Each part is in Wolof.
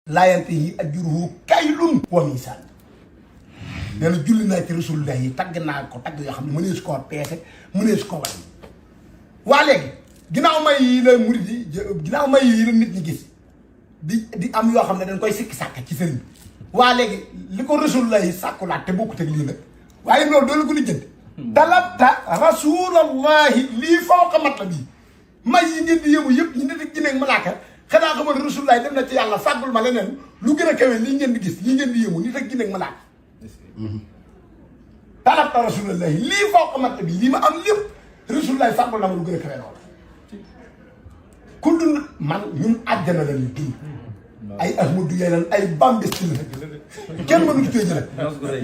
laayante yi ajruhu kaylun wa misaan nee na julli naa ci rasulullah yi tagg naa ko tagg yoo xam ne mënees koo peese mënees koo wàññi. waa léegi ginnaaw may yi la murid yi ginnaaw may yi la nit ñi gis di am yoo xam ne dañ koy sikki sàkk ci sëriñ bi waa léegi li ko rasulullah yi sàkkulaat te bokkut ak lii nag waaye loolu doolu ko lijjanti talabta rasulallahi lii fawqa matlabi may yi ngeen di yëngu yëpp ñu nit ak jinne ak malaaka xanaa xamal rasulullah dem na ci yàlla fàggul ma leneen lu gën a kawe lii ngeen di gis lii ngeen di yëngu nit ak jinne ak malaaka talabta rasulallahi lii fawqa matlabi lii ma am lépp rasulullah fàggul na ma lu gën a kawe loolu ku dund man ñun àjjana la ñu dund ay ahmadu yeneen ay bambesti la kenn mënu ci tey jële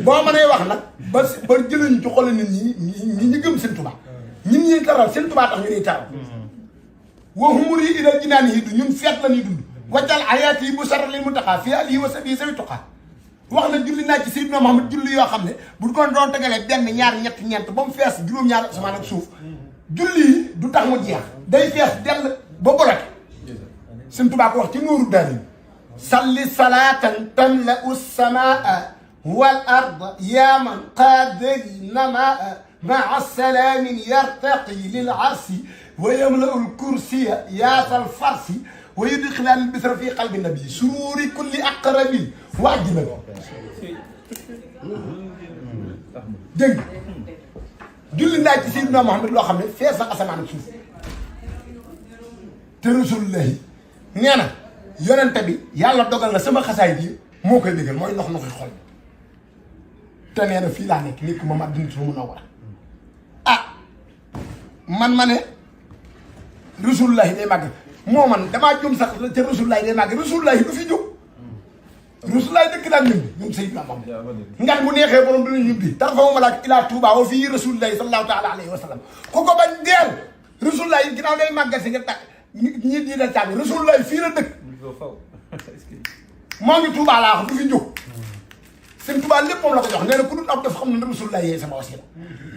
boo mënee wax nag ba jëlañu ci xole nit ñi ñu gëm seen Tuubaa ñun ñuy taral seen Tuubaa tax ñu ñuy taral wa humuri ila jinaani yi du ñun feet la ñuy dund wajal ayaati yi bu sara lil muntaqa fii alihi wa sabi sawi tuqaa wax na julli naa ci Seydina Muhammad julli yoo xam ne bu ko doon tegalee benn ñaar ñett ñeent ba mu fees juróom-ñaar asamaan ak suuf julli yi du tax mu jeex day fees dell ba boloke seen Tuubaa ko wax ci Nuuru Daarayni salli salaatan tamla'u samaa wal arda yaa man qaadali namaa maa salaamin yartaqi lil arsi wa yamla'u al kursiya yaatal farsi wa yudxilu al bisra fi qalbi nabi sururi kulli aqrabin wa ajnabi dégg nga julli naa ci Seydina Muhammad loo xam ne fees na asamaan ak suuf te rasulullahi nee na yonente bi yàlla dogal na sama xasaay bi moo koy déggal mooy nox xol te nee na fii laa nekk nit ku ma dina su mun a war man ma ne rasulullahi day màgg moo man damaa jum sax te rasulullahi day màgg rasulullahi du fi jóg rasulullahi dëkk daan ñun ñun Seydina Muhammad ngan bu neexee borom dina ñubbi tarfawu malaak ilaa Tuubaa wa fii rasulullahi sallallahu taala alayhi wa sallam ku ko bañ deel rasulullahi ginnaaw day màggal si nga tàkk ñi di la tàgg rasulullahi fii la dëkk moo ngi Tuubaa laa wax du fi jóg seen Tuubaa lépp moom la ko jox nee na ku dul am dafa xam ne rasulullahi yee sama wasila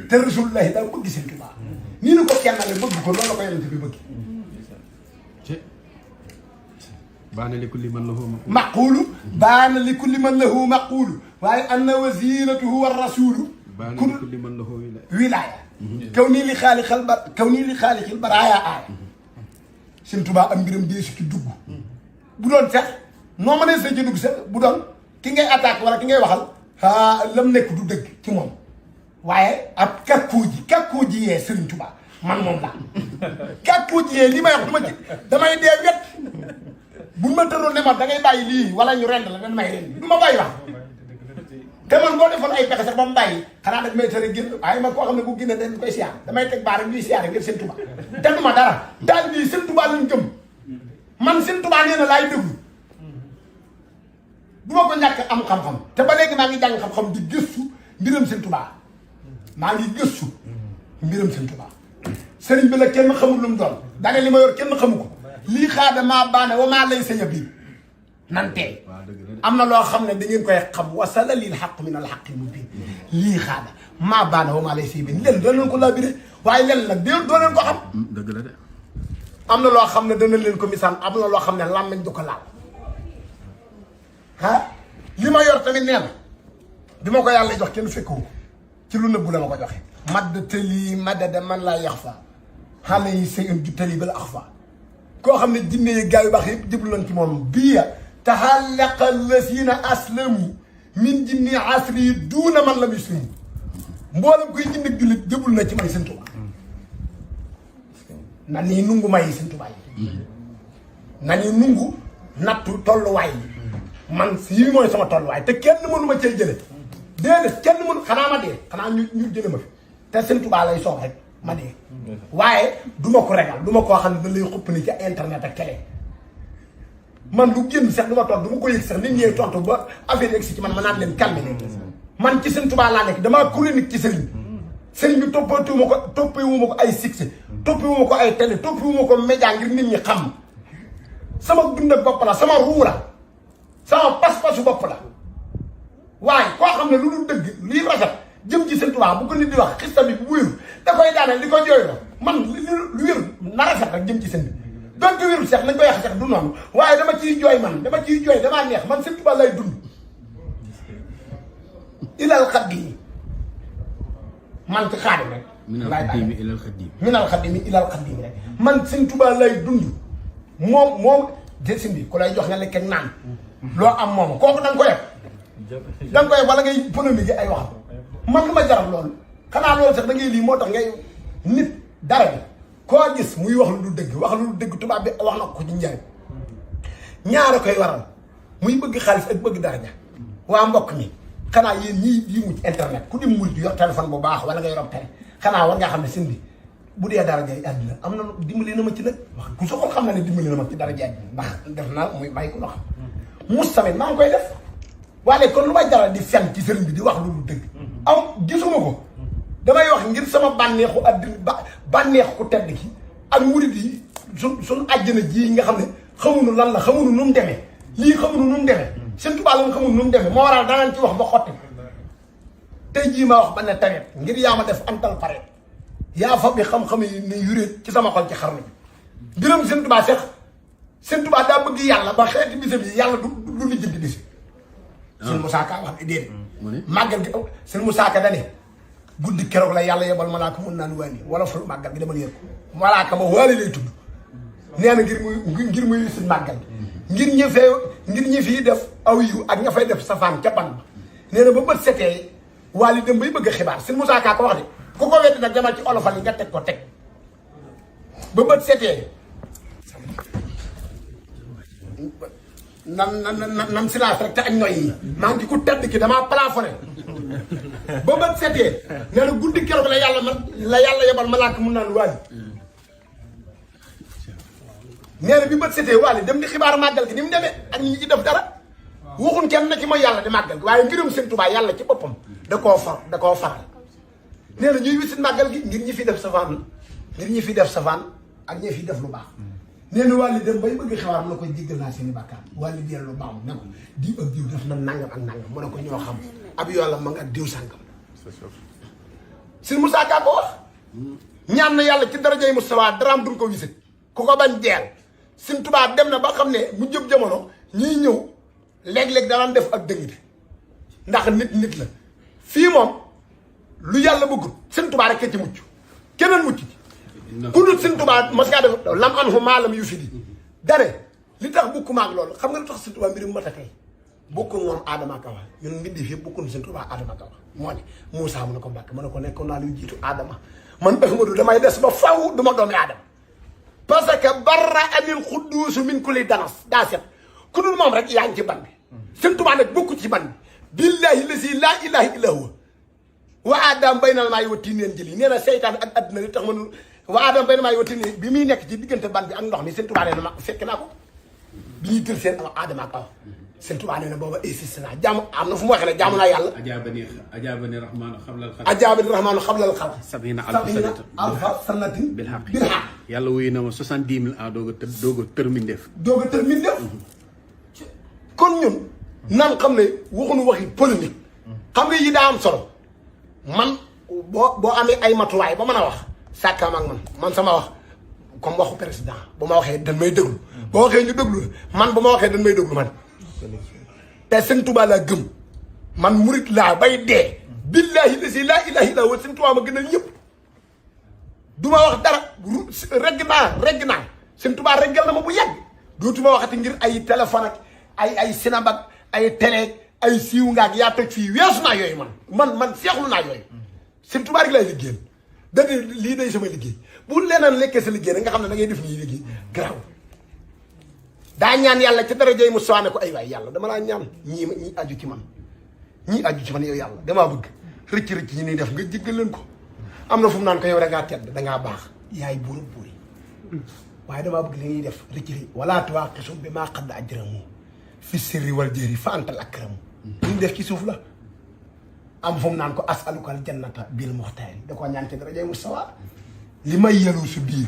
te rasulullahi daa bëgg seen Tuubaa nii ni ko kennale bëgg ko loolu la ko yonente bi bëgg baana li kulli man lahu maqulu baana li kulli man lahu maqulu waaye anna wasilatuhu wa rasulu baana li kulli man lahu wilaaya kaw nii li xaalixal ba kaw nii li xaalixil baraaya aaya seen Tuubaa am mbiram dee su ci dugg bu doon sax noo mënee sa ci dugg sax bu doon ki ngay attaque wala ki ngay waxal lam nekk du dëgg ci moom waaye ab kakkoo ji yee Sëriñ Tuubaa man moom laa kakkoo ji yee li may wax duma ci damay dee wet buñ ma tëroon ne ma da ngay bàyyi lii wala ñu rend la dañ may rend du ma bàyyi wax te man boo defoon ay pexe sax ba mu bàyyi xanaa dag may tere génn waaye man koo xam ne bu génne dañ koy siyaar damay teg baara ñuy siyaare ngir Sëriñ Tuubaa te du ma dara daal bii Sëriñ Tuubaa lañ gëm man Sëriñ Tuubaa nee na laay déglu du ma ko ñàkk am xam-xam te ba léegi maa ngi jàng xam-xam di gëstu mbiram Sëriñ Tuubaa maa ngi gëstu mbiram Sëriñ Tuubaa sëriñ bi la kenn xamul lu mu doon dane li ma yor kenn xamu ko lii xaada maa baane wa maa lay saña bii nan tey am na loo xam ne da ngeen koy xam wasala lil xaq min al xaqi mubin lii xaada maa baane wa maa lay saña bii len doo leen ko labiré waaye len nag doo leen ko xam dëgg la de am na loo xam ne dana leen ko misaal am na loo xam ne làmmiñ du ko laal li ma yor tamit nee na bi ma ko yàlla jox kenn fekku ci lu nëbbu la ma ko joxe madd tëli madada man laa yax fa xale yi sëyun ju tëli ba la ax fa koo xam ne jinne yi gaa yu baax yëpp jëblu nañ ci moom biya taxallaqa lasina aslamu min jinni asri yi duuna man la muslimu mboolem koy jinne ak jullit jëblu na ci may Sëriñ Tuubaa na nii nungu may Sëriñ Tuubaa yi na nii nungu nattu tolluwaay yi man fii mooy sama tolluwaay te kenn mënu ma cee jële déedéet kenn mënu xanaa ma dee xanaa ñu jële ma fi te Sëriñ Tuubaa lay soog rek ma dee waaye du ma ko regal du ma koo xam ne da lay xupp ni ci internet ak télé man lu génn sax du ma toog du ma ko yëg sax nit ñee tontu ba affaire egsi ci man ma naan leen calme ne man ci Sëriñ Tuubaa laa nekk damaa chronique ci sëriñ bi toppatuma ko toppewuma ko ay succès toppewuma ko ay télé toppewuma ko média ngir nit ñi xam sama dund ak bopp la sama ruu la sama pas-pasu bopp la waaye koo xam ne lu dul dëgg lii rafet jëm ci Sëriñ Tuubaa bu ko nit di wax xista bi bu wéru da koy daaneel di ko jooy la man lu wér na rafet rek jëm ci sëñ bi donte wérul sax nañ koy wax sax du noonu waaye dama ciy jooy damaa neex man Sëñ Tuubaa lay dund ilal xaddiimi man ci xaadim rek minal xaddiimi ilal xaddiimi minal xaddiimi ilal xaddiimi rek man Sëñ Tuubaa lay dund moom jësin bi ku lay jox nga lekk ak naan loo am moom kooku da nga ko yeb da nga ko yeb wala ngay polémique ay waxam man lu ma jaral loolu xanaa loolu sax da ngay lii moo tax ngay nit dara bi koo gis muy wax lu du dëgg wax lu du dëgg tubaab bi wax na ko ci njariñ ñaara koy waral muy bëgg xaalis ak bëgg daraja waa mbokk mi xanaa yéen ñii yi mu ci internet ku dem murit yor téléphone bu baax wala nga yor télé xanaa war ngaa xam ne sëñ bi bu dee daraja yi àddina am na dimbali na ma ci nag wax ku soxal xam na ne dimbali na ma ci daraja àddina ndax def na muy bàyyi ko loxo mus tamit maa ngi koy def waaye kon lu may jaral di fen ci sëriñ bi di wax lu du dëgg am gisuma ko damay wax ngir sama bànneexu àddina bànneexu ku tedd ki ak murit yi suñ àjjana ji nga xam ne xamuñu lan la xamuñu nu mu demee lii xamuñu nu mu demee Sëñ Tuubaa la nga xamuñu nu mu demee moo waral danañ ci wax ba xotti tey jii ma wax ba ne tawet ngir yaa ma def antal pare yaa fa bi xam-xam yi ni yuréet ci sama xol ci xarnu bi mbiram Sëñ Tuubaa sax Sëñ Tuubaa daa bëgg yàlla ba xeeti bisam yi yàlla du li jënd bisi Sëñ Musaa Ka wax déedéet màggal gi Sëñ Musaa Ka dane guddi keroog la yàlla yebal malaaka mun naan waani wala ful màggal gi dama yëg ko malaaka ma waale lay tudd nee na ngir muy si màggal ngir ñi fii def aw yiw ak ña fay def safaan ca ban ba nee na ba bët setee waali dem bay bëgg a xibaar Sëñ Musaa Ka ko wax de ku ko weddi nag demal ci olofal yi nga teg ko teg ba bët setee nan silence rek te ak ñoy yi maa ngi ci ku tedd ki damaa plafonné ba bët setee nee na guddi keroog la yàlla yebal malaaka mun naan waali nee na bi bët setee waali dem di xibaar màggal gi ni mu demee ak ñi ci def dara waxuñ kenn na ci mooy yàlla di màggal gi waaye mbirum Sëñ Tuubaa yàlla ci boppam da koo faral nee na ñuy wisit màggal gi ngir ñi fi def safaan ak ñi fi def lu baax nee na wàlli dem bay bëgg xawaar mu ne ko jéggal naa seeni bàkkaar wàlli dellu baamu ne ko diw ak diw def na nangam ak nangam mu ne ko ñoo xam ab yoola ma nga ak diw sàngam Sëñ Musaa Ka ko wax ñaan na yàlla ci darajay Mustafa daraam duñ ko wisit ku ko bañ deel Sëñ Tuubaa dem na ba xam ne mu jëm jamono ñiy ñëw léeg-léeg danaan def ak dëng ndax nit la fii moom lu yàlla bëggul Sëñ Tuubaa rek ci mucc keneen mucc ci ku dul Sëñ Tuubaa mas ngaa def lam an fu maalam yu fi di dare li tax bukku maag loolu xam nga lu tax Sëñ Tuubaa mbirum mata tey bokku moom Adama Ka wax ñun mbindeef yëpp bokkul Sëñ Tuubaa Adama Ka wax moo ne Moussa mu ne ko Mbàkke mu ne ko nekkoon naa luy jiitu Adama man Ahmadu damay des ba faw du ma doomi Adama parce que barra anil xudduusu min kulli danas daa set ku dul moom rek yaa ngi ci ban bi Sëñ Tuubaa nag bokku ci ban bi billahi lasi laa ilaha illa huwa wa adam baynal maayi wa tiineen jëli nee na seytaan ak adduna li tax man wa adam baynal maayi wa tiineen bi muy nekk ci diggante ban bi ak ndox mi Sëñ Tuubaa nee na ma fekk naa ko bi ñuy tël seen Adama Ka Sëñ Tuubaa nee na booba insisté naa jaamu am na fu mu waxee ne jaamu naa yàlla ajaabani rahmaanu xablal xalq sabina alfa sanatin bil haqq yàlla wuyu na ma 70 000 ans doog a tër mindeef kon ñun nan xam ne waxuñu waxi polémique xam nga yi daa am solo man boo amee ay matuwaay ba mën a wax sàkkaam ak man sama wax comme waxu président bu ma waxee dañ may déglu boo waxee ñu déglu man bu ma waxee dañ may déglu man te Sëñ Tuubaa laa gëm man murit laa bay dee billahi lasi laa ilaha illa huwa Sëñ Tuubaa ma gënal ñëpp du ma wax dara regg naa Sëñ Tuubaa reggal na ma bu yàgg dootuma waxati ngir ay téléphone ak ay sinabak ay télé ay siiw ngaak yaa toj fii weesu naa yooyu man seexlu naa yooyu Sëñ Tuubaa rek laay liggéeyal dadi lii day sama liggéey bu leneen lekkee sa liggéey rek nga xam ne da ngay def nii liggéey garaaw daa ñaan yàlla ci darajay mu soane ko ay waay yàlla dama laa ñaan ñii aju ci man yow yàlla damaa bëgg rëcc ñi niy def nga jéggal leen ko am na fu mu naan ko yow rek ngaa tedd dangaa baax yaay buurub buur yi waaye damaa bëgg li ñuy def rëcc wala tuwaaqisu bi maa xadd ajramu fi sirri wal jëri fa antal akramu ñu def ci suuf la am fu mu naan ko asalukal jannata bil muxtaari da koo ñaan ci darajay Mustafa li may yelu su biir